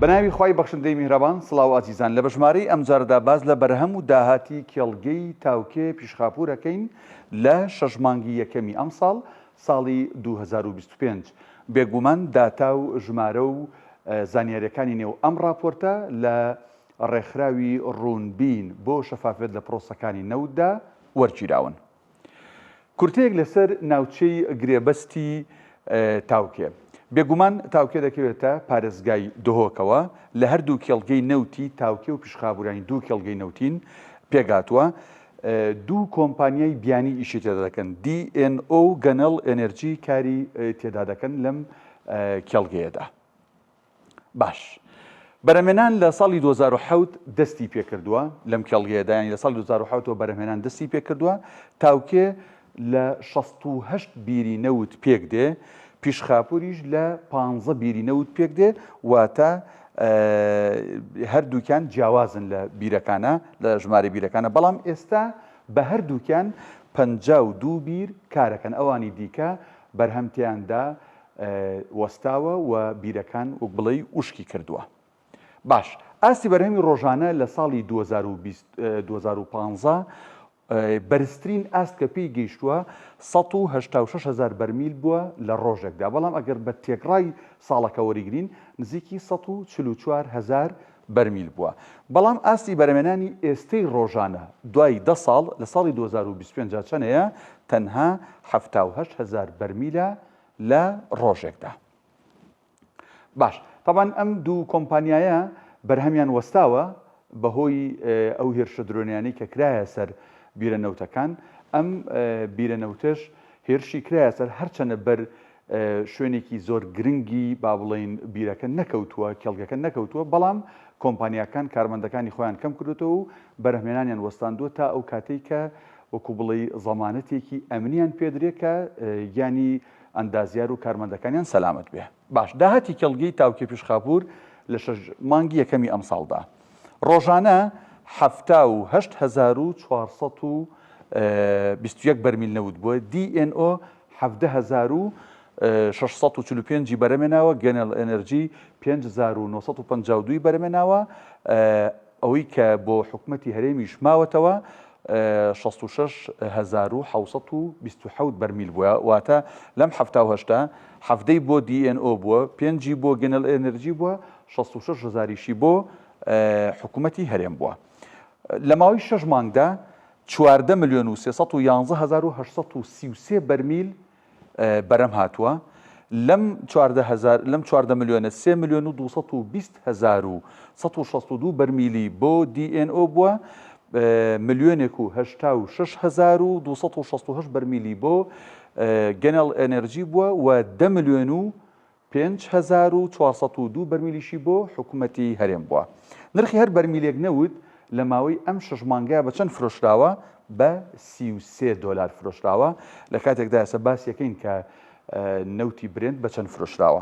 بەناوی خوای بەخشندەی میهرەبان سڵاو ئازیزان لە بەژمارەی ئەمجارەدا باس لە بەرهەم و داهاتی کێڵگەی تاوکێ پیشخاپور ئەکەین لە شەش مانگی یەکەمی ئەمساڵ ساڵی 2025 بێگومان داتا و ژمارە و زانیاریەکانی نێو ئەم ڕاپۆرتە لە ڕێکخراوی ڕوونبین بۆ شەفافیەت لە پرۆسەکانی نەوتدا وەرگیراون. کورتەیەک لەسەر ناوچەی گرێبەستی تاوکێ. بێگومان تاوکێ دەکەوێتە پارێزگای دهۆکەوە، لە هەردوو کێڵگەی نەوتی تاوکێ و پیشخابورانی دوو کێڵگەی نەوتین پێکهاتووە. دوو کۆمپانیای بیانی ئیشی تێدا دەکەن، دی ئێن ئۆ و گەنەڵ ئێنێرجی کاری تێدا دەکەن لەم کێڵگەیەدا. باش بەرهەمهێنان لە ساڵی 2007 دەستی پێکردووە لەم کێڵگەیەدا یانی لە ساڵی 2007 ەوە بەرهەمهێنان دەستی پێکردووە تاوکێ لە 68 بیری نەوت پێک دێ پیشخاپوریش لە 15 بیری نەوت پێک دێ واتە هەردووکیان جیاوازن لە بیرەکانە لە ژمارە بیرەکانە بەڵام ئێستا بە هەردووکیان 52 بیر کارەکەن ئەوانی دیکە بەرهەم تیاندا وەستاوە و بیرەکان وەک بڵێی وشکی کردووە. باش ئاستی بەرهەمی ڕۆژانە لە ساڵی 2020 2015 بەرزترین ئاست کە پێی گەیشتووە 186 هزار بەرمیل بووە لە ڕۆژێکدا، بەڵام ئەگەر بە تێکڕای ساڵەکە وەریگرین نزیکی 144 هزار بەرمیل بووە. بەڵام ئاستی بەرهەمێنانی ئێستەی ڕۆژانە دوای دە ساڵ لە ساڵی 2025 چەنەیە؟ تەنها 78 هزار بەرمیلە لە ڕۆژێکدا. باش تەبعەن ئەم دوو کۆمپانیایە بەرهەمیان وەستاوە بەهۆی ئەو هێرشە درۆنیانەی کە کرایە سەر بیرە نەوتەکان، ئەم بیرە نەوتەش هێرشی کرایە سەر هەرچەنە بەر شوێنێکی زۆر گرنگی با بڵێین بیرەکە نەکەوتووە، کێڵگەکە نەکەوتووە، بەڵام کۆمپانیاکان کارمەندەکانی خۆیان کەم کردوتەوە و بەرهەمهێنانیان وەستاندووە تا ئەو کاتەی کە وەکو بڵێی زەمانەتێکی ئەمنیان پێدرێ کە گیانی ئەندازیار و کارمەندەکانیان سەلامەت بێ. باش داهاتی کێڵگەی تاوکێ پیشخاپوور لە شەش مانگی یەکەمی ئەمساڵدا ڕۆژانە 78421 بەرمیل نەوت بووە، دی ئێن ئۆ 17645 ی بەرەمێناوە، گەنێڵ ئێنێرجی 5952 ی بەرەمێناوە، ئەوەی کە بۆ حکومەتی هەرێمیش ماوەتەوە 66727 بەرمیل بووە، واتە لەم 78ە حەڤدەی بۆ دی ئێن ئۆ بووە، پێنجی بۆ گەنەل ئێنرجی بووە، 66 هەزاریشی بۆ حکومەتی هەرێم بووە. لە ماوەی شەش مانگدا 14 ملیۆن و 311 هەزار و 833 بەرمیل بەرەم هاتووە، لەم 14 هەزار لەم 14 ملیۆنە 3 ملیۆن و 220 هەزار و 162 بەرمیلی بۆ دی ئێن ئۆ بووە، ملیۆنێک و 86 هەزار و 268 بەرمیلی بۆ گەنەڵ ئێنێرجی بووە و دە ملیۆن و 5402 بەرمیلیشی بۆ حکومەتی هەرێم بووە. نرخی هەر بەرمیلێک نەوت لە ماوەی ئەم شەش مانگەیا بە چەند فرۆشراوە؟ بە 33 دۆلار فرۆشراوە، لە کاتێکدا ئێستا باسی ئەکەین کە نەوتی برێنت بە چەند فرۆشراوە.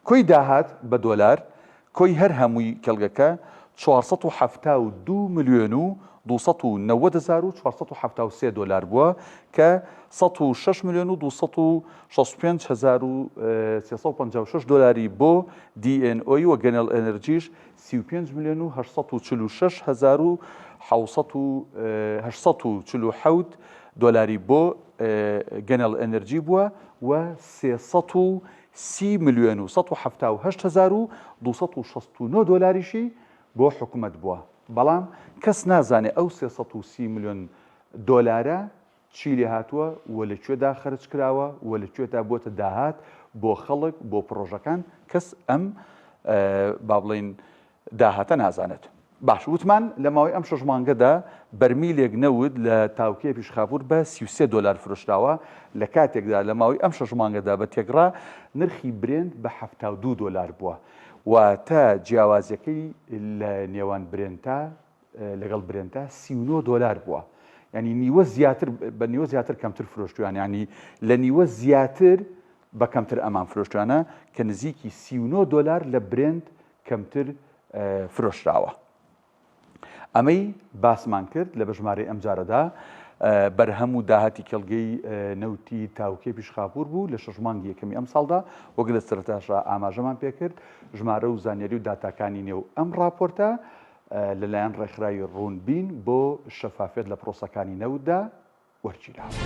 کۆی داهات بە دۆلار کۆی هەر هەمووی کێڵگەکە 472 ملیۆن و 290 هەزار و 473 دۆلار بووە کە 106 ملیۆن و 265 هەزار و 356 دۆلاری بۆ دی ئێن ئۆی و گەنێڵ ئێنرجیش 35 ملیۆن و 846 هەزار و 847 دۆلاری بۆ گەنێڵ ئێنرجی بووە و 330 ملیۆن و 178 هەزار و 269 دۆلاریشی بۆ حکومەت بووە، بەڵام کەس نازانێ ئەو 330 ملیۆن دۆلارە چی لێهاتووە و لە کوێدا خەرج کراوە و لە کوێدا بووەتە داهات بۆ خەڵک بۆ پڕۆژەکان، کەس ئەم با بڵێین داهاتە نازانێت. باش وتمان لە ماوەی ئەم شەش مانگەدا بەرمیلێک نەوت لە تاوکێ پیشخاپور بە 33 دۆلار فرۆشراوە، لە کاتێکدا لە ماوەی ئەم شەش مانگەدا بە تێکڕا نرخی برێنت بە 72 دۆلار بووە. واتە جیاوازیەکەی لە نێوان برێنتا لەگەڵ برێنتا 39 دۆلار بووە. یعنی نیوە زیاتر بە نیوە زیاتر کەمتر فرۆشتویان یعنی لە نیوە زیاتر بە کەمتر ئەمان فرۆشتویانە کە نزیکی 39 دۆلار لە برێنت کەمتر فرۆشراوە. ئەمەی باسمان کرد لە بەژمارەی ئەمجارەدا. بەرهەم و داهاتی کێڵگەی نەوتی تاوکێ پیشخاپور بوو لە شەش مانگی یەکەمی ئەمساڵدا، وەک لە سەرەتاشا ئاماژەمان پێکرد، ژمارە و زانیاری و داتاکانی نێو ئەم ڕاپۆرتە لەلایەن ڕێکخراوی ڕوونبین بۆ شەفافیەت لە پرۆسەکانی نەوتدا وەرگیراوە.